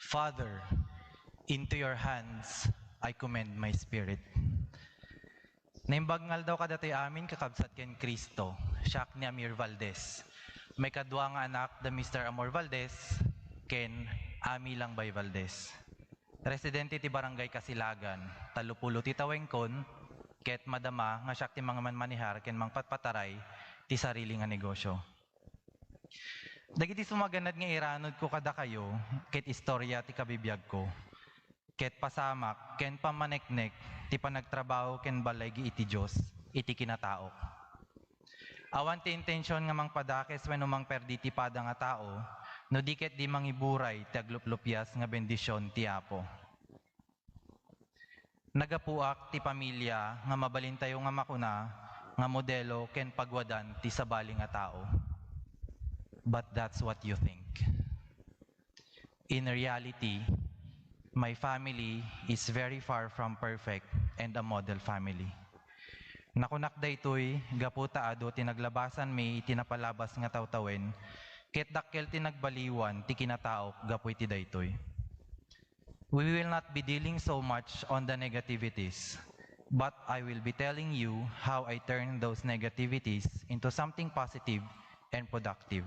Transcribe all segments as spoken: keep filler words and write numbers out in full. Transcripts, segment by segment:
Father, into your hands I commend my spirit. Naimbag nga aldaw kadatoy amin, kakabsat ken Cristo. Siak ni Amir Valdez. Maikadua nga anak da Mister Amor Valdez ken Ami Langbay Valdez. Residente ti Barangay Kasilagan, tallopulo ti tawenkon, ket madama nga siak ti mangmanmanehar ken mangpatpataray ti sarili nga negosyo. Dagiti sumaganad nga iranudko kadakayo ket istoria ti kabibiagko, ket pasamak ken pammaneknek ti panagtrabaho ken balay iti Dios iti kinataok. Awan ti intension nga mangpadakes wenno mangperdi ti pada nga tao, no di ket di mangiburay ti agluplupias nga bendision ti Apo. Nagapuak ti pamilia nga mabalintayo nga makuna nga modelo ken paguadan ti sabali nga tao. But that's what you think. In reality, my family is very far from perfect and a model family. Nakunak daytoy gapu ta adu ti naglabasanmi iti napalabas nga tawtawen, ket dakkel ti nagbaliwan ti kinataok gapu iti daytoy. We will not be dealing so much on the negativities, but I will be telling you how I turn those negativities into something positive and productive.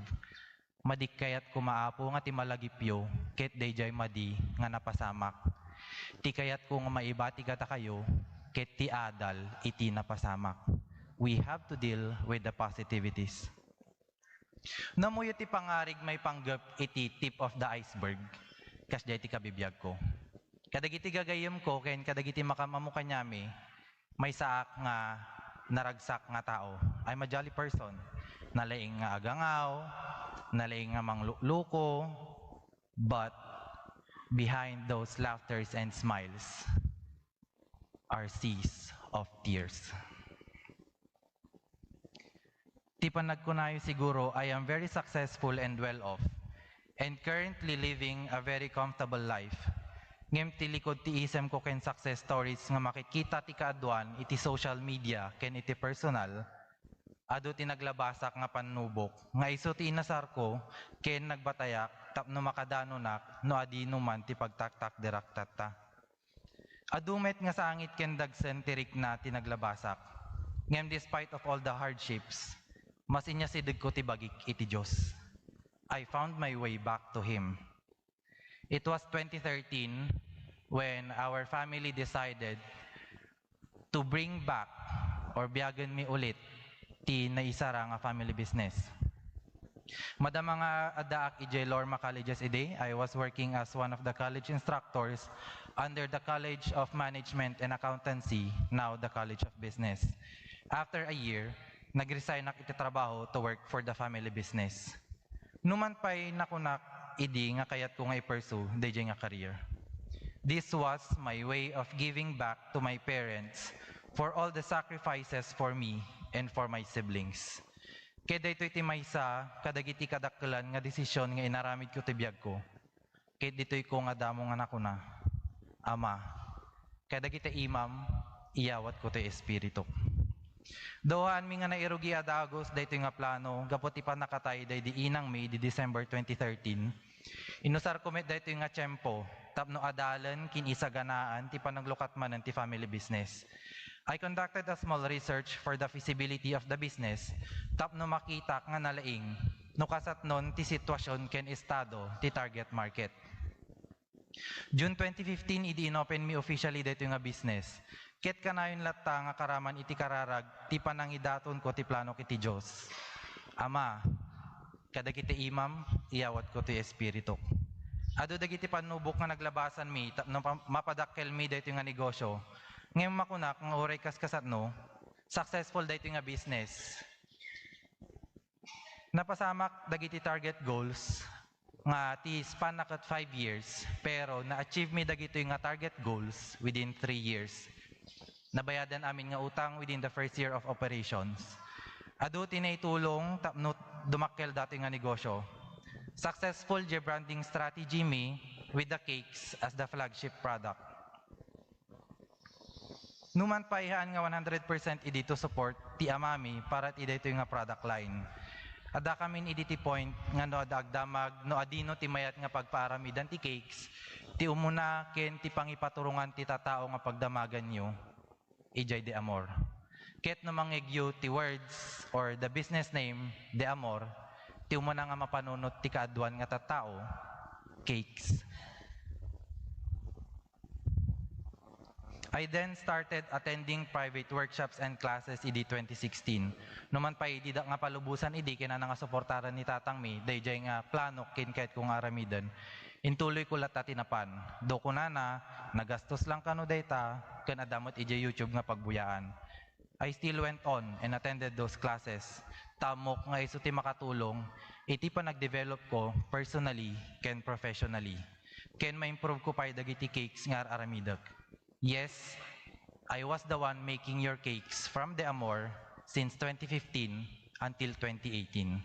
Madi kayat koma, Apo, nga ti malagipyo ket daydiay madi nga napasamak. Ti kayatko nga maibati kadakayo ket ti adal iti napasamak. We have to deal with the positivities. No ammoyo ti pangarig maipanggep iti tip of the iceberg, kasdiay ti kabibiagko. Kadagiti gagayyemko ken kadagiti makaammo kaniami, maysaak nga naragsak nga tao. I'm a jolly person. Nalaing nga agangaw, nalaing nga manglukluko, but behind those laughters and smiles are seas of tears. Ti panagkunayo siguro, I am very successful and well off, and currently living a very comfortable life. Ngem ti likud ti isemko ken success stories nga makikita ti kaaduan iti social media ken iti personal, adu ti naglabasak nga pannubok nga isu ti inasarko ken nagbatayak tapno makadanonak no adino man ti pagtaktakderak tatta. Adu met nga sangit ken dagsen ti rikna ti naglabasak. Ngem despite of all the hardships, masinyasidegko ti bagik iti Dios. I found my way back to Him. It was twenty thirteen when our family decided to bring back or biagenmi ulit ti naisara nga family business. Madama nga addaak idiay Lorma Colleges idi, I was working as one of the college instructors under the College of Management and Accountancy, now the College of Business. After a year, nag-resignak iti trabaho to work for the family business. Numan pay nakunak idi nga kayatko nga i-pursue daydiay nga career. This was my way of giving back to my parents for all the sacrifices for me and for my siblings. Ket daytoy ti maysa kadagiti kadakkelan nga desisyon nga inaramidko ti biagko. Ket ditoyko nga damo nga nakuna, Ama, kadagiti imam, iyawatko ti espirituk. Duaanmi nga nairugi a dagus daytoy nga plano gapu ti pannakatay daydi inangmi idi December twenty thirteen. Inusarko met daytoy nga tiempo tapno adalen ken isaganaan ti panaglukat manen ti family business. I conducted a small research for the feasibility of the business tapno makitak nga nalaing no kasatnon ti sitwasyon ken estado ti target market. June twenty fifteen idi inopenmi officially daytoy nga business. Ket kanayon latta nga karaman iti kararag ti panangidatonko ti planok iti Dios. Ama, kadagiti imam, iyawatko ti espirituk. Adu dagiti pannubok nga naglabasanmi tapno pa-, mapadakkelmi daytoy nga negosyo. Ngem makunak nga uray kaskasatno, successful daytoy nga business. Napasamak dagiti target goals nga ti span na ket five years, pero na-achieve mi dagitoy nga target goals within three years. Nabayadan amin nga utang within the first year of operations. Adu ti naitulong tapno dumakkel datoy nga negosyo. Successful di branding strategy mi with the cakes as the flagship product. Numan pay haan nga one hundred percent idi to support ti amami para ti daytoy nga product line. Addakamin idi ti point nga no adda agdamag no adino ti mayat nga pagpaaramidan ti cakes, ti umuna ken ti pangipaturongan ti tatao nga pagdamaganyo, idiay De Amor. Ket no mangngegyo ti words or the business name, De Amor, ti umuna nga mapanunot ti kaaduan nga tattao, cakes. I then started attending private workshops and classes idi twenty sixteen. No man pay dida nga palubosan idi, kinana nga suportaran ni tatangmi daydiay nga planok ken kayatko nga aramiden. Intuloyko latta ti napan. Though kunana, nagastos lang kano dayta, ken adda met idiay YouTube nga pagbuyaan. I still went on and attended those classes. Ta ammok nga isu ti makatulong iti panagdevelopko personally ken professionally. Ken ma-improveko pay dagiti cakes nga ar-aramidek. Yes, I was the one making your cakes from De Amor since twenty fifteen until twenty eighteen.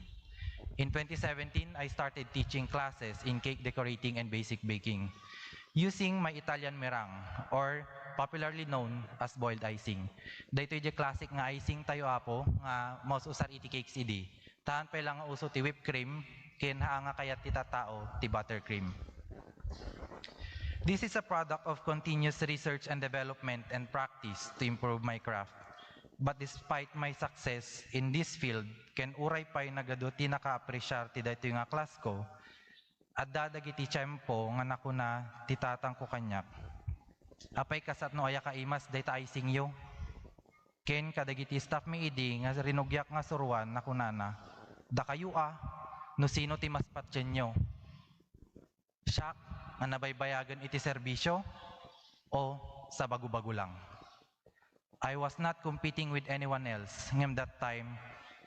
In twenty seventeen, I started teaching classes in cake decorating and basic baking using my Italian meringue, or popularly known as boiled icing. Daytoy diay classic nga icing tayo, Apo, nga maus-usar iti cakes idi. Ta haan pay la nga uso ti whipped cream, ken haan nga kayat ti tattao ti buttercream. This is a product of continuous research and development and practice to improve my craft. But despite my success in this field, ken uray pay nagadu ti nakaapresiar ti daytoy nga class ko, adda dagiti tiempo nga nakuna ti tatangko kaniak, "Apay, kasano aya kaimas dayta icingyo?" Ken kadagiti staffmi idi nga rinugiak nga suroan, nakunana, "Dakayo a, no sino ti mas patienyo? Siak nga nabaybayagen iti serbisyo o sa bago-bago lang?" I was not competing with anyone else, ngem that time,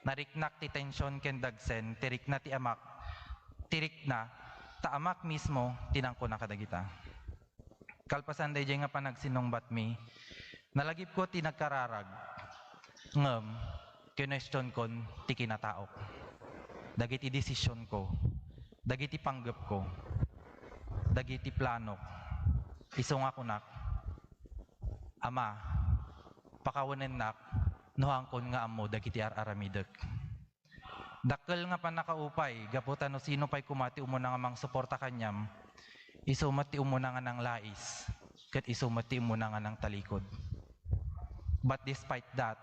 nariknak ti tension ken dagsen ti rikna ti amak, ti rikna, ta amak mismo ti nangkuna kadagita. Kalpasan daydiay nga panagsinnungbatmi, nalagipko ti nagkararag, ngem kinuestionkon ti kinataok, dagiti desisionko, dagiti panggepko, dagiti planok. Isu nga kunak, "Ama, pakawenennak no haankon nga ammo dagiti ar-aramidek." Dakkel nga pannakaupay gapu ta no sino pay koma ti umuna nga mangsuporta kaniam, isu met ti umuna nga nanglais, ket isu met ti umuna nga nangtalikod. But despite that,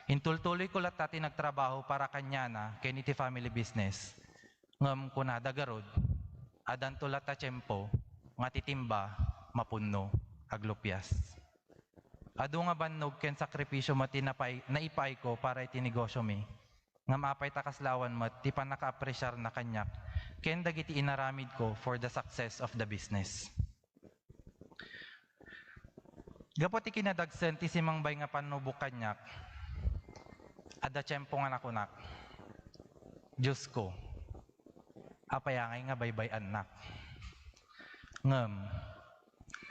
intultuloyko latta ti nagtrabaho para kaniana ken iti family business. Ngem kunada garud, addanto latta tiempo nga ti timba mapunno, aglupias. Adu nga bannog ken sakripisio met ti napay-, naipaayko para iti negosiomi. Ngem apay ta kasla awan met ti pannakaapresiarna kaniak ken dagiti inaramidko for the success of the business. Gapu ti kinadagsen ti simangbay nga pannubok kaniak, adda tiempo nga nakunak, "Diosko, apay ngay nga baybay-annak?" Ngem,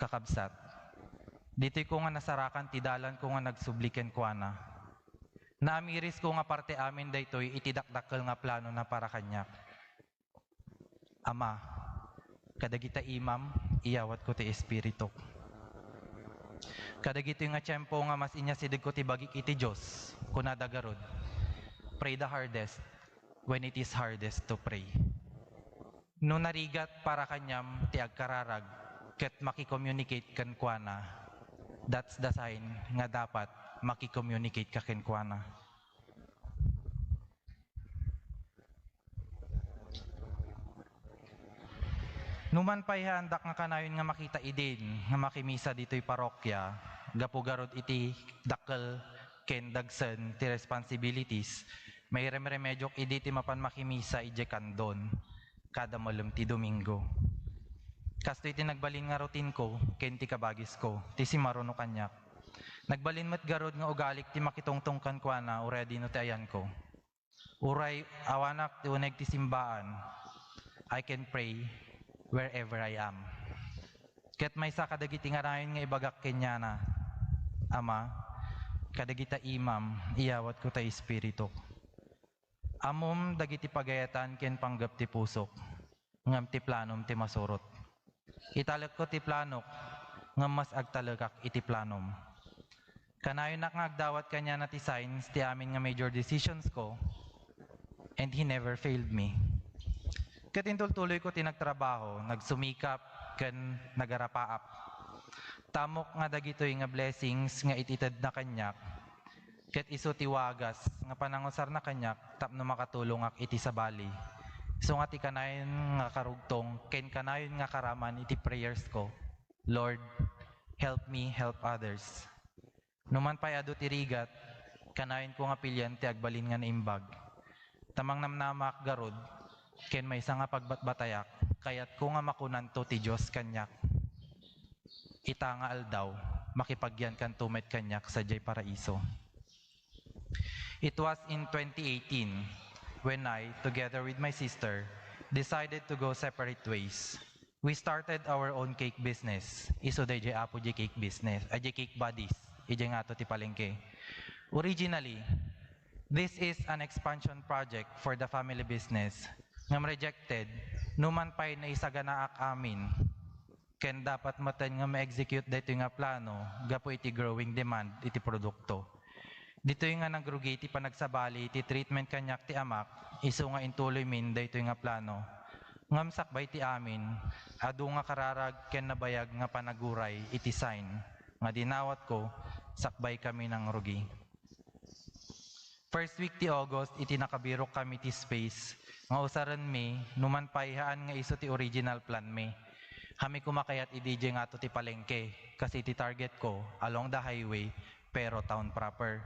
kakabsat, ditoyko nga nasarakan ti dalanko nga nagsubli kenkuana. Naamirisko nga parte amin daytoy iti dakdakkel nga planona para kaniak. "Ama, kadagita imam, iyawatko ti espirituk. Kadagitoy nga tiempo nga mas inyasidegko ti bagik iti Dios," kunada garud, "pray the hardest when it is hardest to pray." No narigat para kaniam ti agkararag ket makicommunicate kenkuana, that's the sign nga dapat makicommunicate ka kenkuana. Numan pay haandak nga kanayon nga makita idin nga makimisa ditoy parokya, gapu garud iti dakkel ken dagsen ti responsibilities, mairemremediok idi ti mapan makimisa idiay kandon kada malem ti Domingo. Kastoy ti nagbalin nga routine ko ken ti kabagisko, ti simaruno kaniak. Nagbalin met garud nga ugalik ti makitungtong kenkuana uray adino ti ayanko. Uray awanak ti uneg ti simbaan, I can pray wherever I am. Ket maysa kadagiti nganayon nga ibagak kaniana, "Ama, kadagita imam, iyawatko ta espirituk. Ammom dagiti pagayatan ken panggep ti pusok, ngem ti planom ti masurot." Italekko ti planok, ngem mas agtalekak iti planom. Kanayonnak nga agdawat kaniana ti signs ti amin nga major decisions ko, And he never failed me. Ket intultuloyko ti nagtrabaho, nagsumikap, ken nagarapaap. Tamok nga dagitoy nga blessings nga ititedna kaniak, ket isu ti wagas nga panangusarna kaniak tapno makatulongak iti sabali. Isu nga ti kanayon nga karugtong ken kanayon nga karaman iti prayersko, "Lord, help me help others." Numan pay adu ti rigat, kanayonko nga pilian ti agbalin nga naimbag. Ta mangnamnamaak garud, ken maysa nga pagbatbatayak, kayatko nga makunanto ti Dios kaniak, "Ita nga aldaw, makipagyankanto met kaniak sadiay paraiso." It was in twenty eighteen when I, together with my sister, decided to go separate ways. We started our own cake business. Isu daydiay apo diay cake business, a diay Cake Buddies, idiay ngarud ti palengke. Originally, this is an expansion project for the family business. Ngem rejected, numan pay naisaganaak amin. Ken dapat metten nga ma-execute daytoy nga plano gapu iti growing demand iti produkto. Ditoy nga nagrugi ti panagsabali ti treatment kaniak ti amak, isu nga intuloymin daytoy nga plano. Ngem sakbay ti amin, adu nga kararag ken nabayag nga panaguray iti sign nga dinawatko, sakbay kami nangrugi. First week ti August, iti nakabirok kami ti space nga usarenmi, numan pay haan nga isu ti original planmi. Kami koma kayat idi diay ngarud ti palengke, kas iti targetko, along the highway, pero town proper.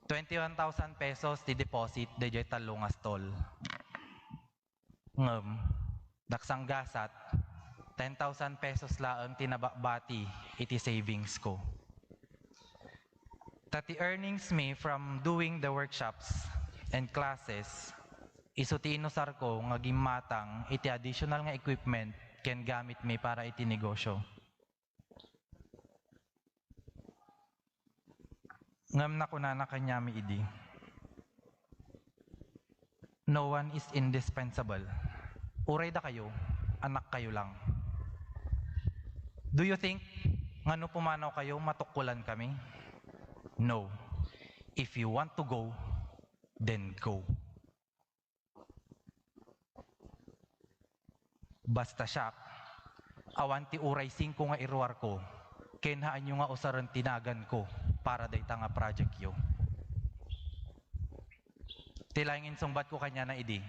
Twenty-one thousand pesos ti deposit daydiay tallo nga stall. Ngem, daksanggasat, ten thousand pesos laeng ti nababati iti savings ko. Ta ti earnings mi from doing the workshops and classes, isu ti inusarko nga gimmatang iti additional nga equipment ken gamit mi para iti negosyo. Ngem nakunana kaniami idi, "No one is indispensable. Uray dakayo, anakkayo lang. Do you think nga no pumanawkayo, matukkolan kami? No. If you want to go, then go." Basta siak, awan ti uray singko nga iruarko, ken haanyo nga usaren ti naganko para dayta nga projectyo. Ti laeng insungbatko kaniana idi,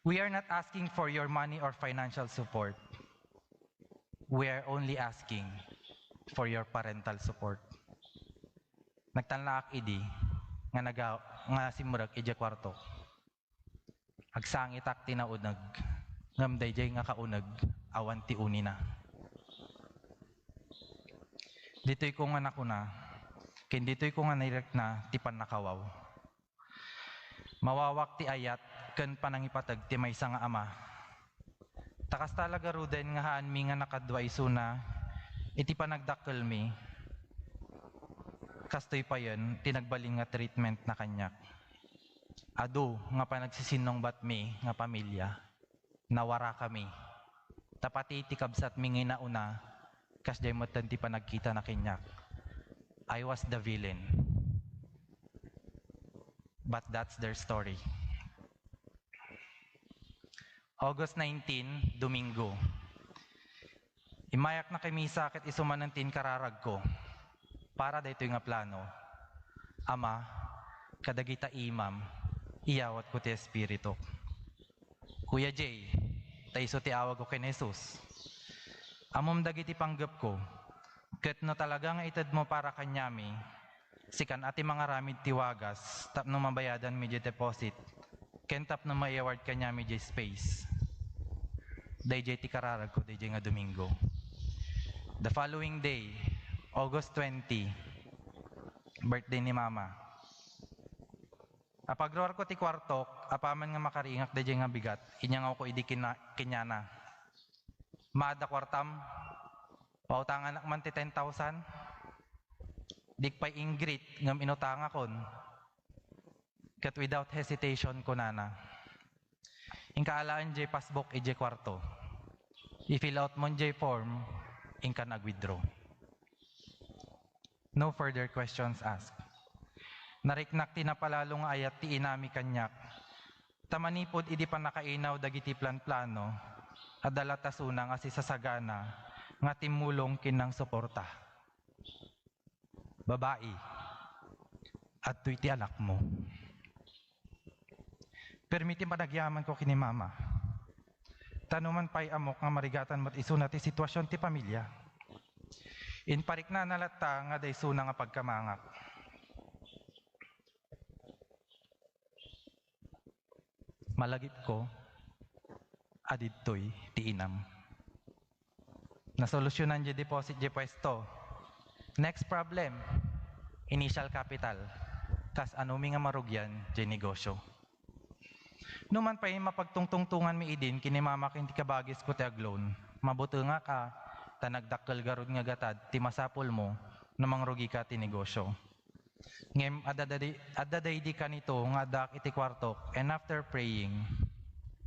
"We are not asking for your money or financial support. We are only asking for your parental support." Nagtalnaak idi nga naga-, nga simrek idiay kuartok. Agsangitak ti nauneg, ngem daydiay nga kauneg, awan ti unina. Ditoyko nga nakuna, ken ditoyko nga nairikna ti pannakawaw. Mawawak ti ayat ken panangipateg ti maysa nga ama. Ta kasta la garuden nga haanmi nga nakadua isuna iti panagdakkelmi, kastoy payen ti nagbalin nga treatmentna kaniak. Adu nga panagsisinnungbatmi nga pamilya, nawarakami. Ta pati ti kabsatmi nga inauna, kasdiay metten ti panagkitana kaniak. I was the villain. But that's their story. August nineteen, Domingo. Immayak nakimisa ket isu manen ti inkararagko para daytoy nga plano. Ama, kadagita imam, iyawatko ti espirituk. Kuya Jay, ta isu ti awagko ken Jesus. Ammom dagiti panggepko, ket no talaga nga itedmo para kaniami, sikan a ti mangaramid ti wagas tapno mabayadanmi diay deposit, ken tapno ma-award kaniami diay space. Daydiay ti kararagko daydiay nga Domingo. The following day, August twenty, birthday ni Mama. Apagruarko ti kuartok, apaman nga makaringak daydiay nga bigat, inyangawko idi kina-, kaniana. "Ma, adda kuartam? Pautanganak man ti ten thousand? Diak pay ingrit ngem inutangakon." Ket without hesitation, kunana, "Inka alaen diay passbook idiay kuarto. I-fill out mon diay form, inka nag-withdraw." No further questions asked. Nariknak ti napalalo nga ayat ti inami kaniak. Ta manipud idi pannakainaw dagiti planplano, adda latta suna nga sisasagana nga timmulong ken nangsuporta. Babai, adtoy ti anakmo. Permi ti panagyamanko ken ni Mama. Ta numan pay ammok nga marigatan met isuna ti situasion ti pamilia. Impariknana latta nga adda isuna nga pagkamangak. Malagipko a ditoy ti inam. Nasolusyonan diay deposit diay puesto. Next problem, initial capital. Kasanomi nga marugian diay negosyo. Numan pay mapagtungtungtonganmi idin ken ni Mama ken ti kabagisko ti agloan, mabutengak a, ta nagdakkel garud nga gatad ti masapulmo no mangrugika ti negosyo. Ngem adda daydi, adda daydi kanito nga addaak iti kuartok, and after praying,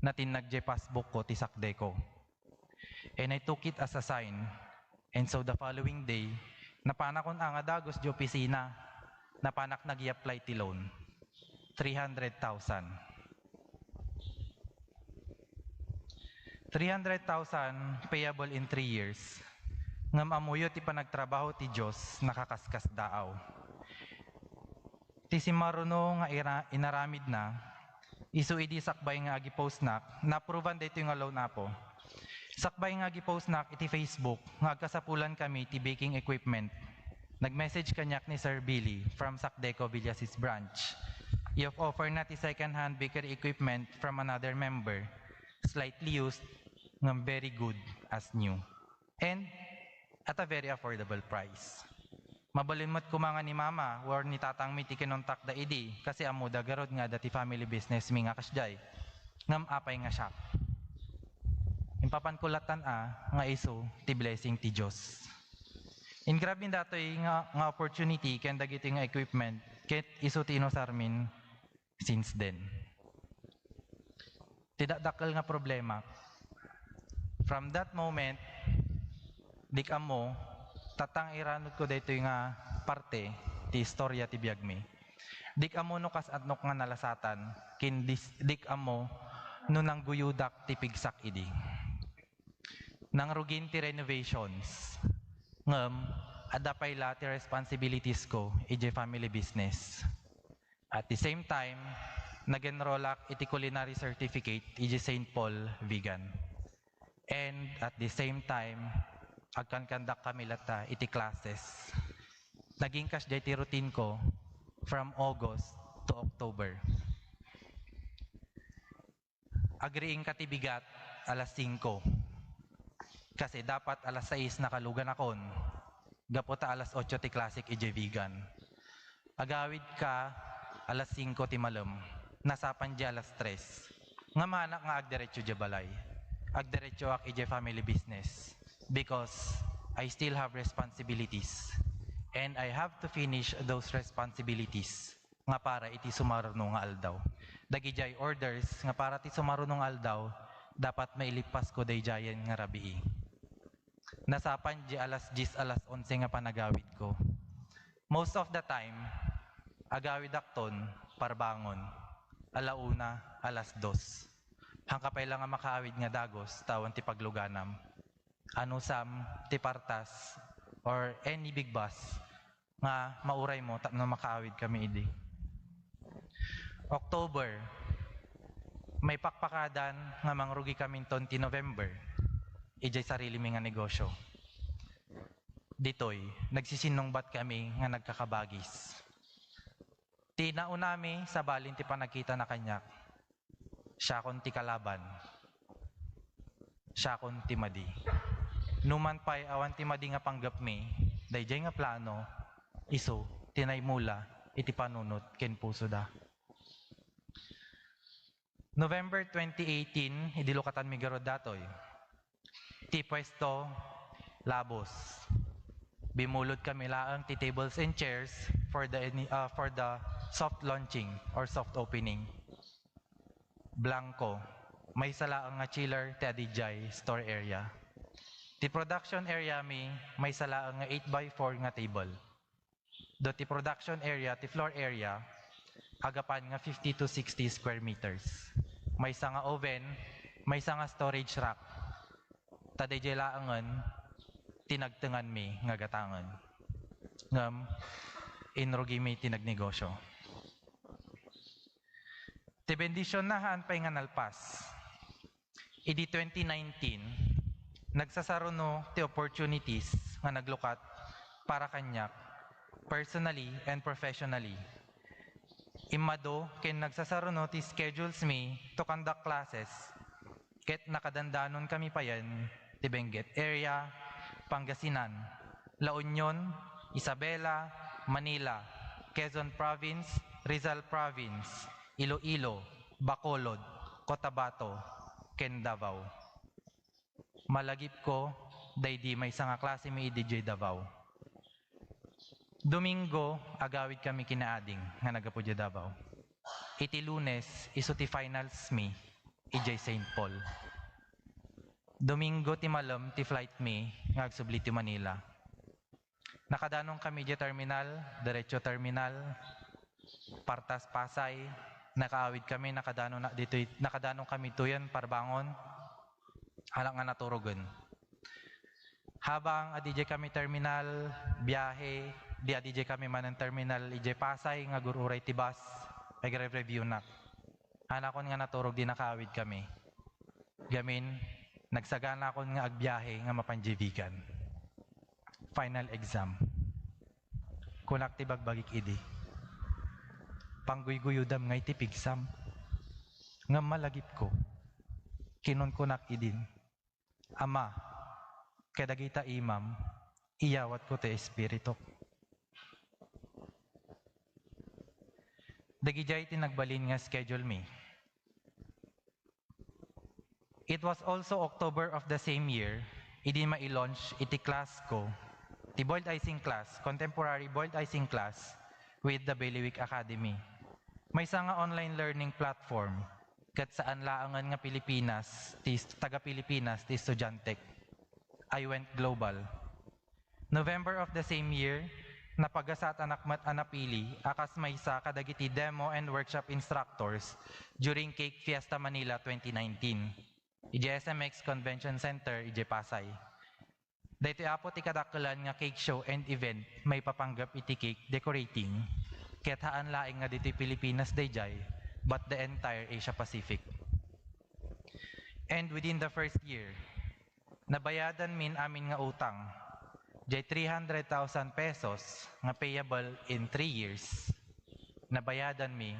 natinnag diay passbookko ti SACDECO. And I took it as a sign. And so the following day, napanakon a nga dagus diay opisina, napanak nag-i-apply ti loan. Three hundred thousand. Three hundred thousand payable in three years. Ngem ammoyo ti panagtrabaho ti Dios, nakaskasdaaw. Ti simmaruno nga ira-, inaramidna, isu idi sakbay nga agipostnak, na-approvean daytoy nga loan, Apo. Sakbay nga agipostnak iti Facebook nga agkasapulankami ti baking equipment, nag-message kaniak ni Sir Billy from SACDECO Villasis Branch. Iyap-offerna ti second-hand bakery equipment from another member, slightly used, ngem very good as new. And at a very affordable price. Mabalin met koma nga ni Mama or ni Tatangmi ti kinontakda idi, kasi ammoda garud nga adda ti family businessmi nga kasdiay. Ngem apay nga siak? Impapanko lattan a nga isu ti blessing ti Dios. Ingrab mi datoy nga, nga opportunity ken dagitoy nga equipment ket isu ti inusarmin since then. Ti dakdakkel nga problema, from that moment, dik ammo, tattang iranudko daytoy nga parte ti istorya ti biagmi. Dik ammo no kasano nga nalasatan, ken dis-, dik ammo no nangguyodak ti pigsak idi. Nangrugin ti renovations, ngem adda pay la ti responsibilitiesko idiay family business. At the same time, nag-enrollak iti culinary certificate iti Saint Paul Vigan. And at the same time, agkankandakkami latta iti classes. Naging kasdiay ti routine ko from August to October. Agriingka ti bigat alas singko. Kasi dapat alas sais nakaluganakon. Gapu ta alas otso ti klasek idiay Vigan. Agawidka alas singko ti malem. Nasapan diay alas tres. Ngem maanak nga agdiretso diay balay. Agdiretsoak idiay family business. Because I still have responsibilities. And I have to finish those responsibilities nga para iti sumaruno nga aldaw. Dagidiay orders nga para ti sumaruno nga aldaw, dapat mailippasko daydiayen nga rabii. Nasapan diay alas dies, alas onse nga panagawidko. Most of the time, agawidakton parbangon, ala una, alas dos. Hangka pay la nga makaawid nga dagus, ta awan ti pagluganam. Anusam ti partas or any big bus nga mauraymo tapno makaawidkami idi. October, maipakpakadan nga mangrugikaminton ti November idiay sarilimi nga negosyo. Ditoy, nagsisinnungbatkami nga nagkakabagis. Ti naunami, sabalin ti panagkitana kaniak. Siakon ti kalaban. Siakon ti madi. Numan pay awan ti madi nga panggepmi, daydiay nga plano, isu ti naimula iti panunot ken pusoda. November twenty eighteen, idi lukatanmi garud datoy. Ti puesto, labos. Bimulodkami laeng ti tables and chairs for the ini-, ah, for the soft launching or soft opening. Blanco. Maysa laeng nga chiller ti adidiay store area. Ti production area mi, maysa laeng nga eight by four nga table. Do ti production area, ti floor area, agapan nga fifty to sixty square meters. Maysa nga oven, maysa nga storage rack. Ta daydiay laengen ti nagtenganmi nga gatangen. Ngem inrugimi ti nagnegosyo. Ti bendision na haan pay nga nalpas. Idi twenty nineteen, nagsasaruno ti opportunities nga naglukat para kaniak, personally and professionally. Immadu ken nagsasaruno ti schedules mi to conduct classes, ket nakadandanon kami payen ti Benguet area, Pangasinan, La Union, Isabela, Manila, Quezon Province, Rizal Province, Iloilo, Bacolod, Cotabato, ken Davao. Malagipko daydi maysa nga klase mi idi diay Davao. Domingo, agawid kami kinaading nga naggapu diay Davao. Iti Lunes, isu ti finals mi idiay Saint Paul. Domingo ti malem ti flight mi nga agsubli ti Manila. Nakadanon kami idiay terminal, diretso terminal, partas Pasay, nakaawid kami, nakadanon na ditoy, nakadanon kami ditoyen Parbangon, hala nga naturogen. Habang adidiay kami terminal, biyahe, di adidiay kami manen terminal, idiay Pasay, nga agur-uray ti bus, agre-review nak. Hanakon nga naturog di nakaawid kami. Gamin, nagsaganakon nga agbiyahe nga mapan diay Vigan. Final exam. Kunak ti bagbagik idi, "Pangguyguyodam ngay ti pigsam." Ngem malagipko, kinunkunak idin, "Ama, kadagita imam, iyawatko ti espirituk." Dagidiay ti nagbalin nga schedule mi. It was also October of the same year, idi mai-launch iti class ko, ti boiled icing class, contemporary boiled icing class with the Bailiwick Academy. Maysa nga online learning platform, ket saan laengen nga Pilipinas, ti taga Pilipinas ti estudiantek. I went global. November of the same year, napagasat a nakmet a napili a kas maysa kadagiti demo and workshop instructors during Cake Fiesta Manila twenty nineteen, idiay S M X Convention Center, idiay Pasay. Daytoy apo ti kadakkelan nga cake show and event maipapanggep iti cake decorating, ket haan laeng nga ditoy Pilipinas daydiay, but the entire Asia Pacific. And within the first year, nabayadanmin amin nga utang. Diay three hundred thousand pesos nga payable in three years, nabayadanmi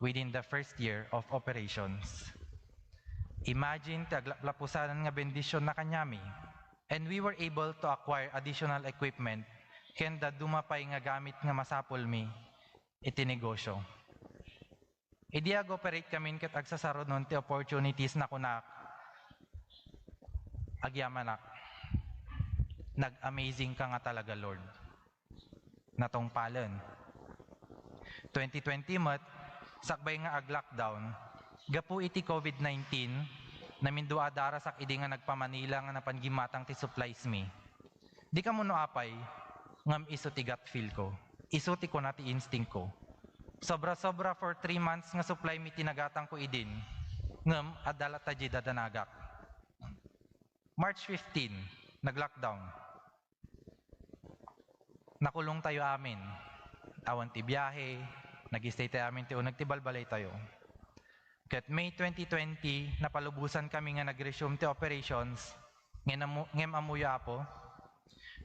within the first year of operations. Imagine ti aglaplapusanan nga bendision na kaniami. And we were able to acquire additional equipment ken dadduma pay nga gamit nga masapulmi iti negosyo. Idi ag-operate kamin ket agsasarunon ti opportunities, nakunak, "Agyamanak, nag-amazing ka nga talaga, Lord." Natungpalen. Twenty twenty met, sakbay nga ag-lockdown, gapu iti covid nineteen, namindua a darasak idi nga nagpa-Manila nga napan gimmatang ti supplies mi. Di kamuno apay, ngem isu ti gut feel ko. Isu ti kuna ti instinct ko. Sobra-sobra for three months nga supply mi ti nagatang ko idin, ngem adda latta diay dadanagak. March fifteen, nag-lockdown. Nakulong tayo amin. Awan ti biyahe, nag-stay tayo amin ti uneg ti balbalay tayo. Ket May twenty twenty, napalubosan kami nga nag-resume ti operations, ngem ammo-, ngem ammoyo, Apo?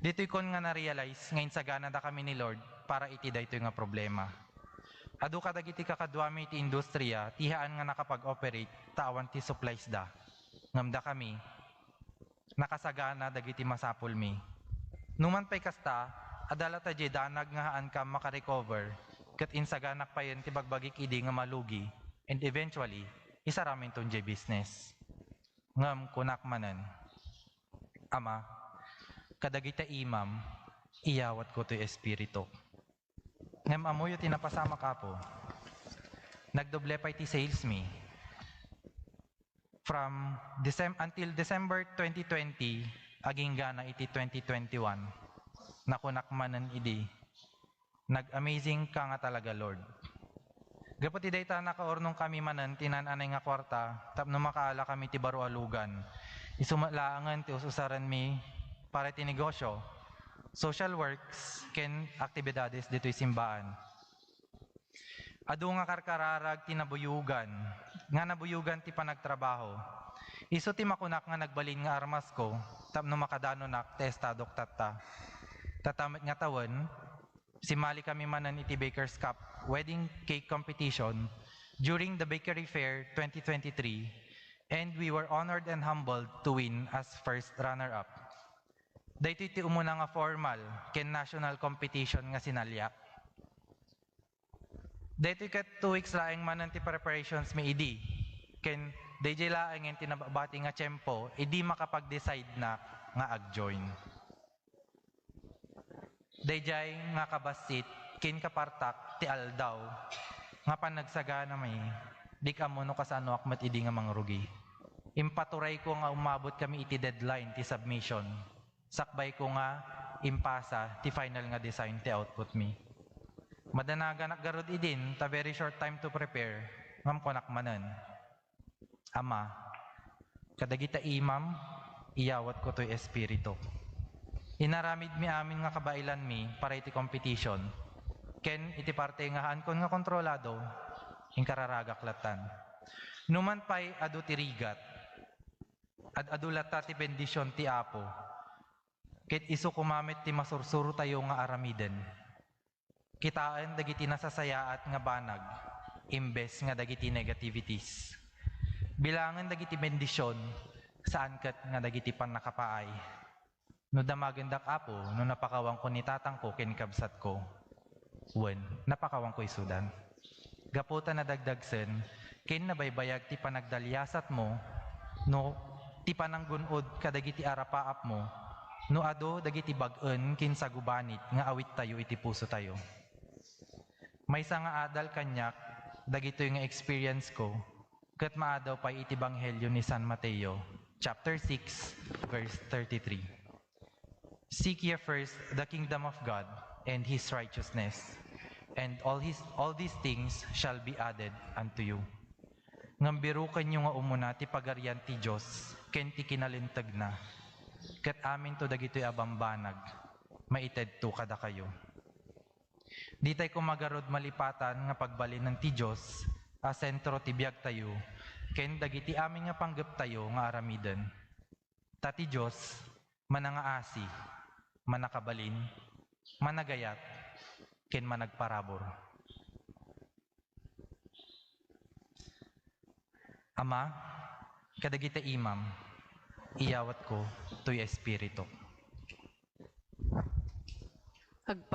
Ditoy kon nga na-realize nga insaganada kami ni Lord para iti daytoy nga problema. Adu kadagiti kakaduami iti industriya ti haan nga nakapag-operate ta awan ti supplies da. Ngem dakami, nakasagana dagiti masapulmi. Numan pay kasta, adda latta diay danag nga haankam makarecover, ket insaganak payen ti bagbagik idi nga malugi, and eventually, isaraminton diay business. Ngem kunak manen, "Ama, kadagita imam, iyawatko toy espirituk." Ngem ammoyo ti napasamak, Apo. Nagdoble pay ti sales mi. From Decem-, until December twenty twenty, agingga na iti twenty twenty-one. Nakunak manen idi, Nag-amazing ka nga talaga, Lord. Gapu ti dayta, nakaurnong kami manen ti naan-anay nga kuarta tapno makaala kami ti baro a lugan. Isu met laengen ti us-usarenmi para iti negosyo, social works, ken aktibidades ditoy simbaan. Adu nga karkararag ti nabuyogan, nga nabuyogan ti panagtrabaho. Isu ti makunak nga nagbalin nga armasko tapno makadanonak ti estadok tatta. Tatta met nga tawen, simali kami manen iti Baker's Cup Wedding Cake Competition during the Bakery Fair twenty twenty-three, and we were honored and humbled to win as first runner-up. Daytoy ti umuna nga formal ken national competition nga sinaliak. Daytoy ket two weeks laeng manen ti preparations mi idi, ken daydiay laengen ti nababati nga tiempo idi makapag-decide nak nga ag-join. Daydiay nga kabassit ken kapartak ti aldaw nga panagsaganami, diak ammo no kasanoak met idi nga mangrugi. Impaturayko nga umabot kami iti deadline ti submission. Sakbayko nga impasa ti final nga design ti outputmi. Madanaganak garud idin ta very short time to prepare, ngem kunak manen, "Ama, kadagita imam, iyawatko toy espirituk." Inaramidmi amin nga kabaelanmi para iti competition, ken iti parte nga haankon nga kontrolado, inkararagak lattan. Numan pay adu ti rigat, ad-adu latta ti bendision ti Apo, ket isu koma met ti masursurotayo nga aramiden. Kitaen dagiti nasasayaat nga banag imbes nga dagiti negativities. Bilangen dagiti bendision, saan ket nga dagiti pannakapaay. No damagendak, Apo, no napakawanko ni tatangko ken kabsatko, wen, napakawanko isudan. Gapu ta nadagdagsen ken nabaybayag ti panagdaliasatmo, no ti pananggun-od kadagiti arapaapmo, no adu dagiti bag-en ken sagubanit nga awittayo iti pusotayo. Maysa nga adal kaniak dagitoy nga experience-ko, ket maadaw pay iti Ebanghelio ni San Mateo, chapter six, verse thirty-three. "Seek ye first the kingdom of God and his righteousness, and all his, all these things shall be added unto you." Ngem birukenyo nga umuna ti Pagarian ti Dios ken ti kinalintegna, ket aminto dagitoy a bambanag maitedto kadakayo. Ditay koma garud malipatan nga pagbalinen ti Dios a sentro ti biagtayo ken dagiti amin nga panggeptayo nga aramiden. Ta ti Dios, manangaasi, mannakabalin, managayat, ken managparabur. Ama, kadagita imam, iyawatko toy espirituk. Agpa-